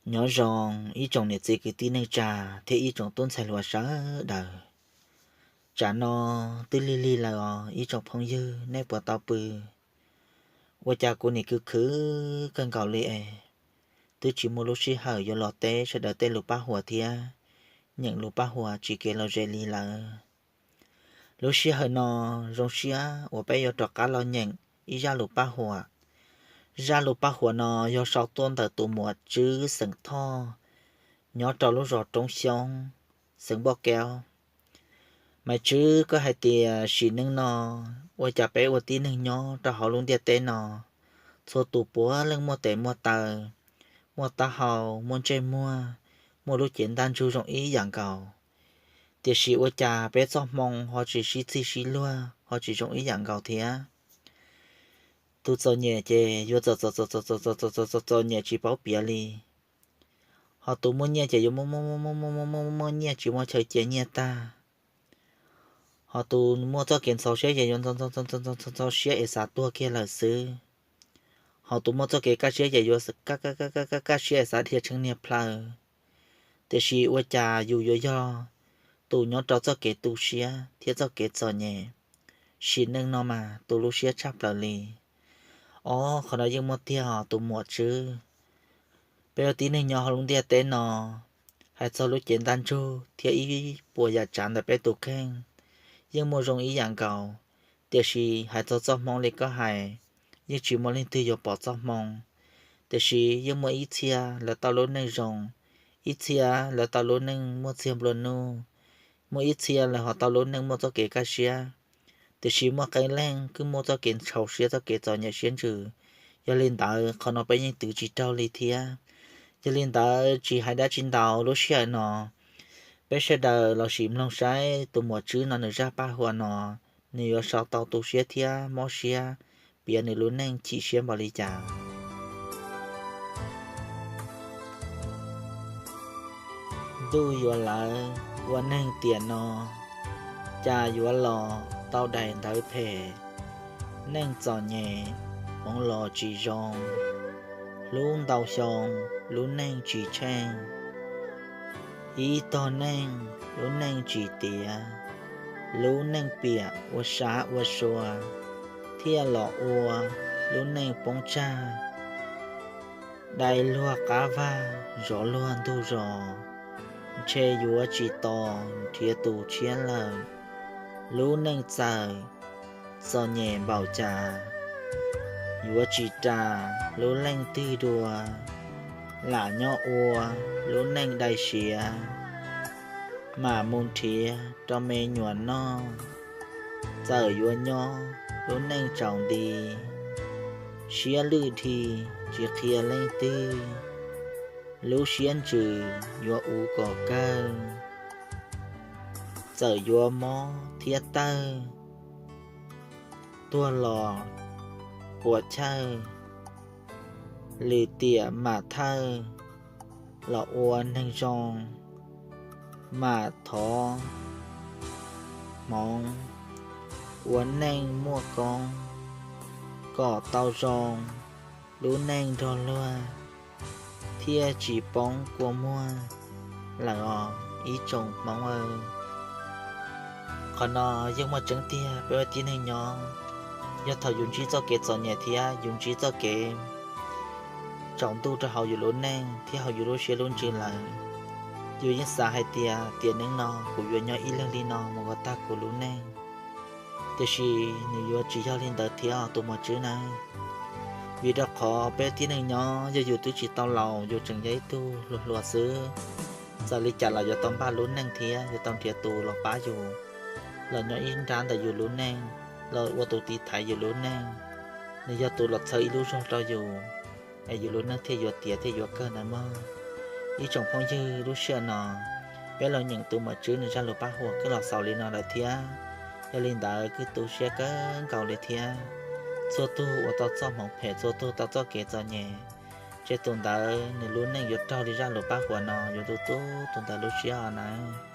Nyob zoo ib tsoom niam txiv kwv tij neej tsa thiab ib tsoom tub ntxhais hluas sawv daws. Tsam no twb lig lig lawm os ib tsoom phooj ywg, nej puas tau pw? Ua cas kuv nim khwv khwv kawg nkaus li es twb tsis muaj lub sij hawm yuav los teb sawv daws tej lus paj huam thiab nyeem lus paj huam tsis kev lom zem li lawm. Lub sij hawm no zoo siab uas peb yuav rov qab los nyeem ib zaj lus paj huam. Zaj lus paj huam no yog sau tuaj ntawm tus muam Tswb xeem Thoj, nyob rau lub zos Roob Xyoob, xeev Npauj Kaub. Maiv Tswb, koj hais tias sim neej no ua cas peb ua tib neeg nyob rau hauv lub ntiaj teb no, txhua tus puav leej muaj tes muaj taw, muaj taub hau, muaj ntsej muag, muaj lub cev ntaj ntsug zoo ib yam nkaus, tiam sis ua cas peb txoj hmoo ho tsis sib txig sib luag, ho tsis zoo ib yam nkaus thiab? Tus txom nyem ces yuav txom txom txom txom txom txom txom txom txom nyem tsis paub piav li. Ho tus muaj nyiaj ces yuav muaj muaj muaj muaj muaj muaj muaj nyiaj tsis muaj chaw cia nyiaj tag. Ho tus muaj txoj kev ntxhov siab ces yuav ntxhov ntxhov siab es xav tuag kiag lawm xwb. Ho tus muaj txoj kev kaj siab ces yuav kaj kaj kaj siab es xav dhia tsheej niag plhaw. Tiam sis ua cas yus yuav yog tus nyob rau txoj kev tu siab thiab txoj kev txom nyem? Sim neej no mas tu lub siab tshaj plaws li. Ob qhov no yeej muaj tiag os tus muam Tswb. Peb ua tib neeg nyob hauv lub ntiaj teb no, hais txog lub cev ntaj ntsug thiab ib puas yam tsav ntawm peb tus kheej yeej muaj zoo ib yam nkaus, tiam sis hais txog txoj hmoo li koj hais, yeej tsis muaj leej twg yuav pom txoj hmoo. Tiam sis yeej muaj ib txhia lawv tau lub neej zoo, ib txhia lawv tau lub neej muaj txiag nplua nuj, muaj ib txhia lawv ho tau lub neej muaj txoj kev kaj siab, tiam sis muaj qee leej kuj muaj txoj kev ntshau siab txoj kev txom nyem siab ntsws. Yog li ntawd qhov no peb yeej twv tsis raug li thiab. Yog li ntawd tsis hais dab tsi ntau, lub sij hawm no peb sawv daws los sim mloog saib tus muam Tswb no nws zaj paj huam no, nws yuav sau tau tu siab thiab mob siab piav nws lub neej chim siab npaum li cas. Ntuj yuav lawv ua neeg tiam no, cas yuav los tau daim ntawv phem. Neej txom nyem hmoov los tsis zoo, hlub ntau xyoo lub neej tsis tsheej. Ib tog neej lub neej tsis tiav, lub neej piam ua sab ua sua, thiaj los ua lub neej poob tsag. Dai luag qab vag zov luag ntug zos, ntshe yuav tsis tos nrhiav tus tshiab lawm. Lub neej txawm txom nyem npaum cas, yuav tsis ras lub leej twg dua, lam nyob ua lub neej dai siav, mam mus nrhiav rau me nyuam noj. Txawm yuav nyob lub neej tsaus nti, siab lwj dhi tsis qhia leej twg, lub siab ntsws yuav uv kom kawg. Txawm yuav mob thiab tawg, tuag los puas chawj, lwm tiam mam thawj los ua neeg zoo, mam thov hmoov ua neej muaj koob, kom tau zoo lub neej nrog luag, thiaj tsis poob kua muag lawm os ib tsoom Hmoob aw. Qhov no yeej muaj tseeb tiag, peb ua tib neeg nyob, yog thaum yus ntsib txoj kev txom nyem thiab yus ntsib txoj kev tsaus ntuj rau hauv yus lub neej thiab hauv yus lub siab lub ntsws lawm, yus yeej xav hais tias tiam neej no kuv yuav nyob ib leeg li no mus kom tag kuv lub neej. Tiam sis nws yuav tsis yog li ntawd thiab tus muam Tswb na. Vim rau qhov peb tib neeg nyob yog yus twb tsis tau laus, yus tseem yog ib tug hluas hluas xwb, txawm li cas los yuav tau npaj lub neej thiab yuav tau nrhiav tus los pab yus, los nyob ib nrab ntawm yus lub neej, los ua tus tiv thaiv yus lub neej, nws yog tus los txhawb ib lub zog rau yus, es yus lub neej thiaj yuav tiav thiaj yuav kawg ntawd mog. Ib tsoom phooj ywg, lub sij hawm no peb los nyeem tus muam Tswb nws zaj lus paj huam kuj los xaus li no lawm thiab. Yog li ntawd kuj tu siab kawg nkaus li thiab. Txhua tug uas tau txoj hmoov phem, txhua tug tau txoj kev txom nyem, ces tus ntawd nws lub neej yuav raug li zaj lus paj huam no yuav tu tu tus ntawd lub siab os nawb.